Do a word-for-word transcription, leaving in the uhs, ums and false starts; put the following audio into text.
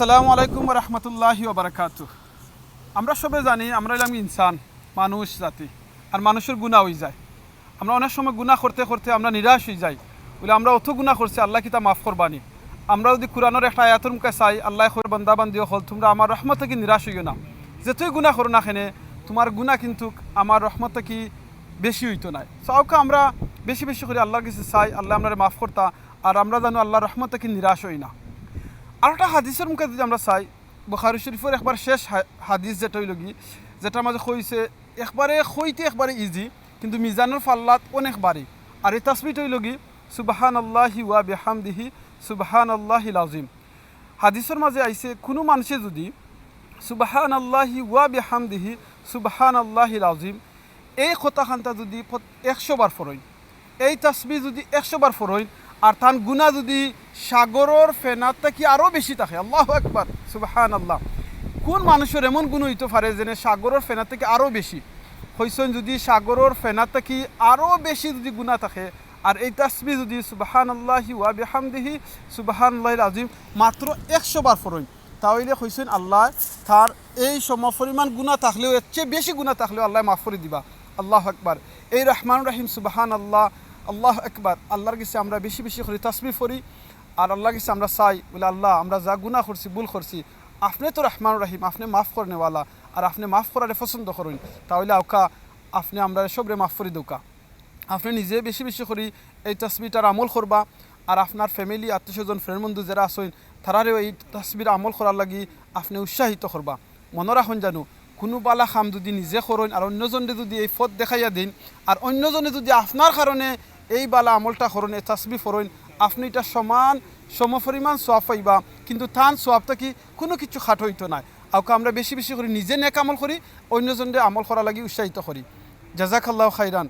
আসসালামু আলাইকুম ওয়া রাহমাতুল্লাহি ওয়া বারাকাতুহু। আমরা সবে জানি, আমরা অইলাম ইনসান, মানুষ জাতি, আর মানুষর গুনা অই যায়। আমরা অনেক সময় গুনা করতে করতে আমরা নিরাশ অই যাই, বলে আমরা অত গুনা করছি, আল্লায় কিতা মাফ করবা নি? আমরা যুদি কুরআনর একটা আয়াতর মুখে চাই, আল্লায় কইরা, "বান্দা বান্দি অকল, তুমরা আমার রহমত থাকি নিরাশ অইও না। যেতই গুনা করো না কেনে, তুমার গুনা কিন্তুক আমার রহমত থাকি বেশি অইতো নায়।" So, আউক্কা আমরা বেশি বেশি করি আল্লার গেছে চাই, আল্লায় আমরারে মাফ করতা, আর আমরা জানু আল্লার রহমত থাকি নিরাশ অই না। আর একটা হাদিসর মুখে যুদি আমরা চাই, বুখারী শরীফর একবার শেষ হা-, হাদিস যেটা অইলো গি, যেটার মাঝে কইছে, একবারে কইতে একবারে easy, কিন্তু মিজানর ফাল্লাত অনেক ভারী। আর এই তাসবিটা অইলো গি, "সুবহানাল্লাহি ওয়া বিহামদিহি, সুবহানাল্লাহিল আযীম।" হাদিসর মাঝে আইছে, কুনু মানষে যুদি "সুবহানাল্লাহি ওয়া বিহামদিহি, সুবহানাল্লাহিল আযীম," এই কথাখানতা যুদি প্রত-, একশো বার পড়ইন, এই তাসবি যুদি একশো বার পড়ইন, আর তান গুনা যুদি সাগরর ফেনার থাকি আরো বেশি থাকে, আল্লাহু আকবার, সুবহানাল্লাহ। কুন মানষর এমন গুনা অইতো পারে যেনে সাগরর ফেনার থাকি আরো বেশি? কইছইন, যুদি সাগরর ফেনার থাকি আরো বেশি যুদি গুনা থাকে, আর এই তাসবি যুদি "সুবহানাল্লাহি ওয়া বিহামদিহি, সুবহানাল্লাহিল আযীম" মাত্র একশো বার পড়ইন, তা অইলে কইছইন আল্লায় তার এই সমপরিমাণ গুনা থাকলেও, এর চেয়ে বেশি গুনা থাকলেও আল্লায় মাফ করি দিবা। আল্লাহু আকবার। এই রহমান রহিম, সুবহানাল্লাহ, আল্লাহু আকবার, আল্লার গেছে আমরা বেশি বেশি করি তাসবি পড়ি, আর আল্লার গেছে আমরা চাই, বলে, "আল্লাহ, আমরা যা গুনা করছি, ভুল করছি, আপনে তো রহমান রহিম, আপনে মাফ করনেওয়ালা, আর আপনে মাফ করারে পছন্দ করইন, তা অইলে আউক্কা আপনে আমরারে সবরে মাফ করি দেউক্কা।" আপনে নিজে বেশি বেশি করি এই তাসবিটার আমল করবা, আর আপনার family, আত্মীয় স্বজন, friend বন্ধু যেরা আছইন, তারারেও এই তাসবির আমল করার লাগি আপনে উৎসাহিত করবা। মনো রাখইন জানু, কুনু বালা কাম যুদি নিজে করইন আর অইন্যজনরে যুদি এই পথ দেখাইয়া দেইন, আর অইন্যজনে যুদি আপনার কারণে এই বালা আমলটা করইন, এই তাসবি পড়ইন, আপনে ইটা সমান সমপরিমাণ সওয়াব পাইবা, কিন্তু তান সওয়াব থাকি কুনু কিছু খাটো অইতো নায়। আউক্কা আমরা বেশি বেশি করি নিজে নেক আমল করি, অইন্যজনরে আমল করার লাগি উৎসাহিত করি। জাযাকাল্লাহু খাইরান।